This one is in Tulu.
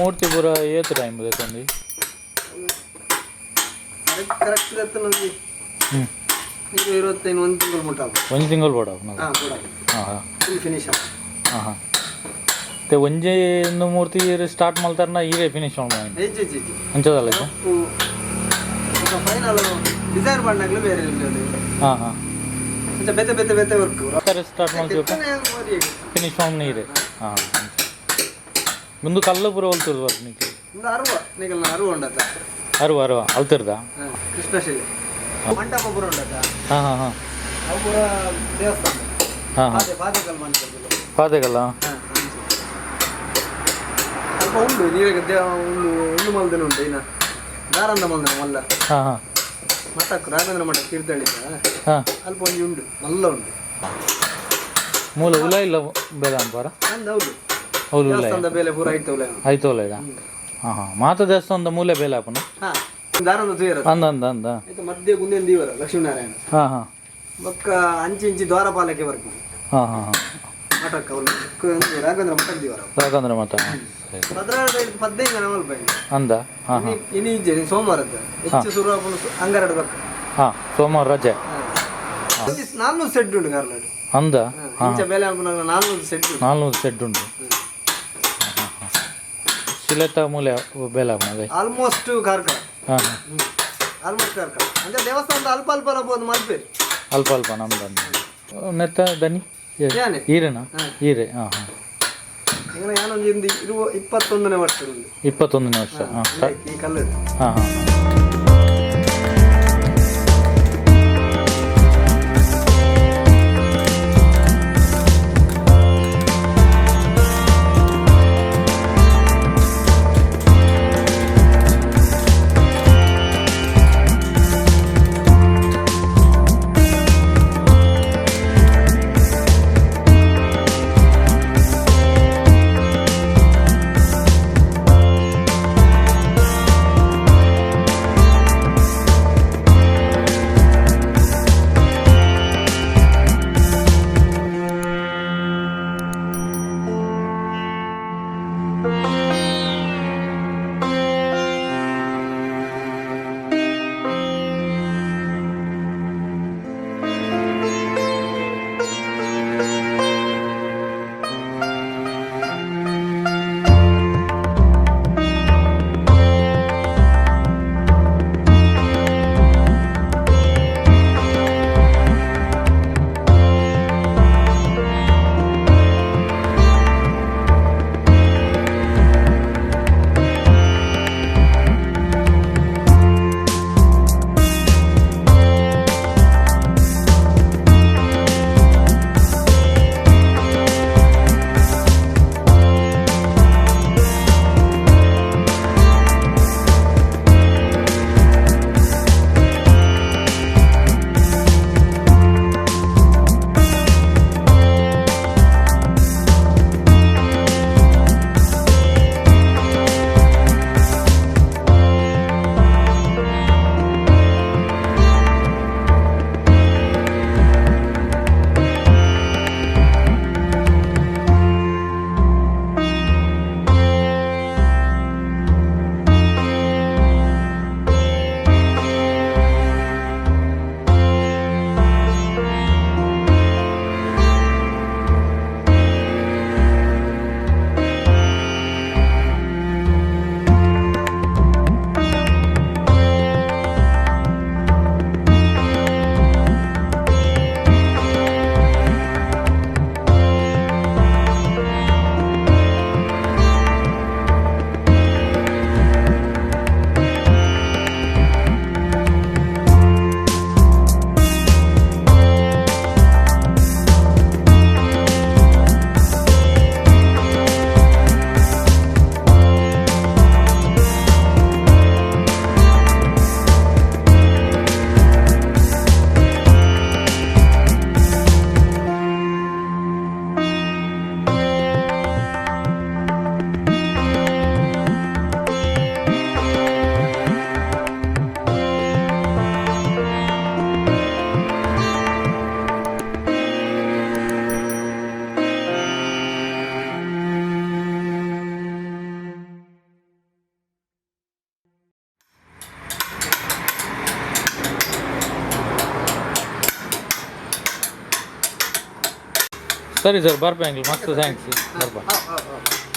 ಮೂರ್ತಿ ಪೂರ ಏತ್ ಟೈಮ್ ದೆತ್ತೊಂದು? ಕರೆಕ್ಟ್ ಕರೆಕ್ಟ್ ದೆತ್ತೊಂದು. ಹ್ಞೂ. ಈಗ 25 ಒಂದು ತಿಂಗಳು ಮುಟ್ಟ. ಒಂಜಿ ತಿಂಗಳು ಬೋಡ? ಹಾಂ, ಕೂಡ. ಹಾಂ ಹಾಂ. Full finish. ಹಾಂ ಹಾಂ, ते ಒಂಜಿ ಒಂದು ಮೂರ್ತಿ ಸ್ಟಾರ್ಟ್ ಮಲ್ತಾರನ ಈರೇ ಫಿನಿಶ್ ಮಲ್ಪುನ? ಹೆಜ್ಜೆ ಹೆಜ್ಜೆ. ಅಂಚದಲ್ಲ ಇದು? ಫೈನಲ್ ಡಿಸೈನ್ பண்ணಾಗ್ಲೂ ಬೇರೆ ಇಲ್ಲ. ಹಾಂ ಹಾಂ. ಅಂಚ ಬೇತೆ ಬೇತೆ ಬೇತೆ ವರ್ಕ್. ಸ್ಟಾರ್ಟ್ ಮಲ್ತಿ ಫಿನಿಶ್ ಮಲ್ಪುನ ಈರೇ. ಹಾಂ, ಮುಂದು ಕಲ್ಲು ಪೂರ ಹೊಲ್ತಿರ್ದು ಬರ್ತು ನಿಕ್ಲು? ಒಂದು ಅರುವ ನಿಗಲ್ನ ಅರುವ ಉಂಡತ. ಅರುವ ಅರುವ ಅಲ್ತಿರ್ದ. ಕೃಷ್ಣಶಿಲೆ ಮಂಟಪ ಪೂರ ಉಂಡತ. ಹಾಂ ಹಾಂ ಹಾಂ. ಅವು ಪೂರ ದೇವಸ್ಥಾನ. ಹಾಂ ಹಾಂ. ಪಾದೆ ಪಾದೆಕಲ್ ಮಂಟಪಗಳು. ಪಾದೆಗಲ್ಲ. ಅಲ್ಪ ಉಂಡು ನೀರಿಗೆ ದೇವ ಉಂಡು ಉಂಡು ಮಲ್ದನ ಉಂಟು ಇನ್ನ ದಾರಂದ ಮಲ್ದನ ಮಲ್ಲ. ಹಾಂ ಹಾಂ. ಮಠಕ್ಕೆ ರಾಘವೇಂದ್ರ ಮಠ ತೀರ್ಥಹಳ್ಳಿದ. ಹಾಂ. ಅಲ್ಪ ಒಂಜಿ ಉಂಡು ಮಲ್ಲ ಉಂಡು. ಮೂಲ ಉಲ ಇಲ್ಲ ಬೇಡ ಅಂಪಾರ. ಅಂದ್ ಹೌದು. ಹೌದು ಉಲ್ಲ. ದೇವಸ್ಥಾನದ ಬೇಲೆ ಪೂರ ಆಯ್ತು ಉಲ್ಲ. ಆಯ್ತು ಉಲ್ಲ ಈಗ. ಹಾಂ ಹಾಂ, ಮಾತ ದೇವಸ್ಥಾನದ ಮೂಲೆ ಬೇಲೆ ಆಪುನ. ಹಾ, ದಾರಂದ ತೂಯರ. ಅಂದ ಅಂದ ಅಂದ. ಆಯ್ತು ಮಧ್ಯೆ ಗುಂದೆನ್ ದೀವರ ಲಕ್ಷ್ಮೀನಾರಾಯಣ. ಹಾಂ ಹಾಂ. ಬೊಕ್ಕ ಅಂಚಿ ಇಂಚಿ ದ್ವಾರಪಾಲಕ್ಕೆ ಬರ್ಪು. ಹಾಂ ಹಾಂ ಹಾಂ. ಮಠಕ್ಕೆ ಅವ್ರು ರಾಘವೇಂದ್ರ ಮಠಕ್ಕೆ ದೀವರ. ರಾಘವೇಂದ್ರ ಮಠ, ಸರಿ. 16 15 ಜನ ಮಲ್ಪ. ಅಂದ ಹಾಂ ಹಾಂ. ಇನಿ ಇಜ್ಜೆ ಸೋಮವಾರದ ಹೆಚ್ಚು ಶುರು ಆಪುನ ಅಂಗಾರಡ್ ಬಕ್ಕ. ಹಾಂ, ಸೋಮವಾರ ರಜೆ. 400 ಸೆಡ್ ಉಂಟು ಕಾರ್ಲಾಡ್. ಅಂದ. ಇಂಚ ಬೇಲೆ ಆಪುನ 400 ಸೆಡ್ ಉಂಟು. 400 ಸೆಡ್ ಉಂಟು. ಶಿಲೆತ ಮೂಲೆ ಬೇಲೆ ಆಪುನ ಅದೇ. ಆಲ್ಮೋಸ್ಟ್ ಕಾರ್ಕಳ. ಹಾಂ ಹಾಂ. ಆಲ್ಮೋಸ್ಟ್ ಕಾರ್ಕಳ ಅಂದ್ರೆ ದೇವಸ್ಥಾನದ ಅಲ್ಪ ಅಲ್ಪ ಅಲ್ಪ ಮಲ್ಪೆ. ಅಲ್ಪ ಅಲ್ಪ ನಮ್ದು ಅಂದ ನೆತ್ತ ದನಿ. ಯಾನೆ. ಈರೆನಾ? ಈರೆ, ಹಾಂ ಹಾಂ. ಈಗ ಯಾನೊಂದು ಇಂದು ಇರುವ 21ನೇ ವರ್ಷ ಉಂಟು. 21ನೇ ವರ್ಷ, ಹಾಂ. ಈ ಕಲ್ಲು. ಹಾಂ ಹಾಂ. ಸರಿ ಸರ್, ಬರ್ಪೆ ಅಂಕಲ್. ಮಸ್ತ್ thanks. ಬರ್ಪ. ಹಾಂ ಹಾಂ ಹಾಂ.